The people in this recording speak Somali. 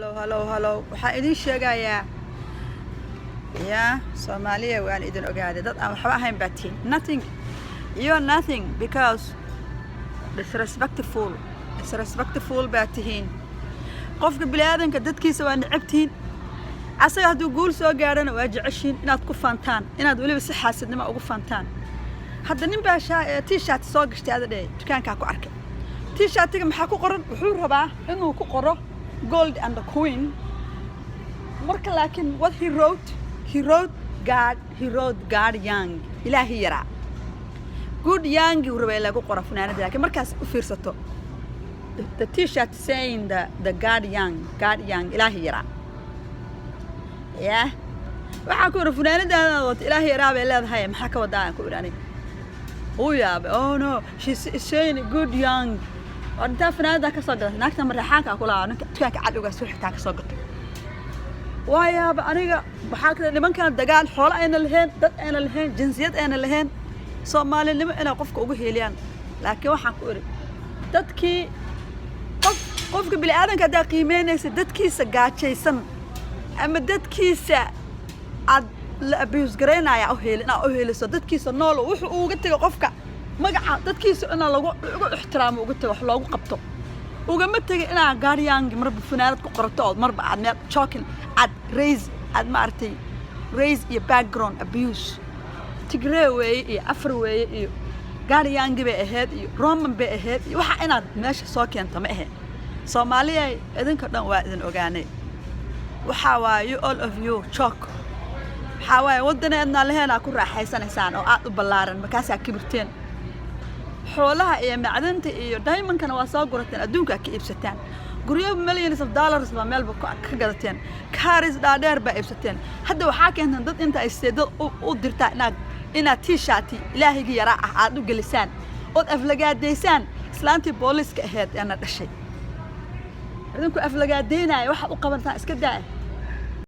Hello, hello, hello. Waxaan idiin sheegayaa, yaa Soomaaliya, waan idin ogaaday. Dad aan waxba ahayn baa tihiin. Nothing, you're nothing, because disrespectful, disrespectful baa tihiin. Qofka bini'aadanka dadkiisa waa necab tihiin. Asaga hadduu guul soo gaadhana waa jeceshiin inaad ku faantaan, inaad weliba si xaasidnimo ugu faantaan. Hadda nin baa T-shirt soo gashtay ada dheh, dukaankaa ku arkay. T-shirtiga maxaa ku qoran? Wuxuu rabaa inuu ku qoro "Gold and the Queen" marka, laakiin what he wrote, he wrote God. He wrote "God Young", Ilaahi yaraa. "Good Young" uu rabay lagu qoro funaanada, laakiin markaas u fiirsato the T-shirt saying the "God Young", "God Young", Ilaahi yaraa. Yeah, waxaan ku idhi, "Funaanadaada wata Ilaahi yaraa bay leedahay, maxaa ka wadaa?" Aan ku idhi aniga. Uu yaabay. "Oh no, she's saying 'Good Young'." Waa intaa funaanada ka soo gadatay naagta Mareexaanka ku lahaa, ninka dukaanka cadowgaa soo xigtaa ka soo gatay. Waa yaaba aniga. Waxaa kale, nimankan dagaal xoolo ayna lahayn, dad ayna lahayn, jinsiyad ayna lahayn, Soomaalinimo inay qofka ugu heeliyaan. Laakiin waxaan ku idhi, dadkii qof, qofka bini'aadanka haddaa qiimeynaysa, dadkiisa gaajaysan ama dadkiisa aad la abuse garaynaya u heeli, inaad u heeliso dadkiisa nool. Wuxuu uga tego qofka magaca dadkiisa inaa lagu ixtiraamo, uga tego wax loogu qabto. Ugama tegin inaa "God Young" marba funaanad ku qorato, ood marba aad meel joking aad raise, aad maaragtay race iyo background abuse, Tigree weeye iyo Afar weeye iyo God Young bay ahayd iyo Roman bay ahayd iyo waxa inaad meesha soo keento ma ahayn. Soomaaliya, idinka dhan waa idin ogaanay. Waxaa waaye, all of you joke. Waxaa waaye, waddaneedna laheenaa ku raaxaysanaysaan oo aad u ballaaran. Markaasaa kibirteen. Xoolaha iyo macdanta iyo diamondkana waa soo gurateen, adduunkaa ka iibsataan. Guryo millions of dollars baa meelba ka gadateen, cars dhaadheer baa iibsateen. Hadda waxaa keenteen dad inta ay seedad u dirtaa inaad T-shirt Ilaahayga yaraa ah aad u gelisaan, ood aflagaadaysaan islaantii booliiska ahayd eena dhashay. Idinku aflagaadaynaya waxaad u qabantaan iska daa.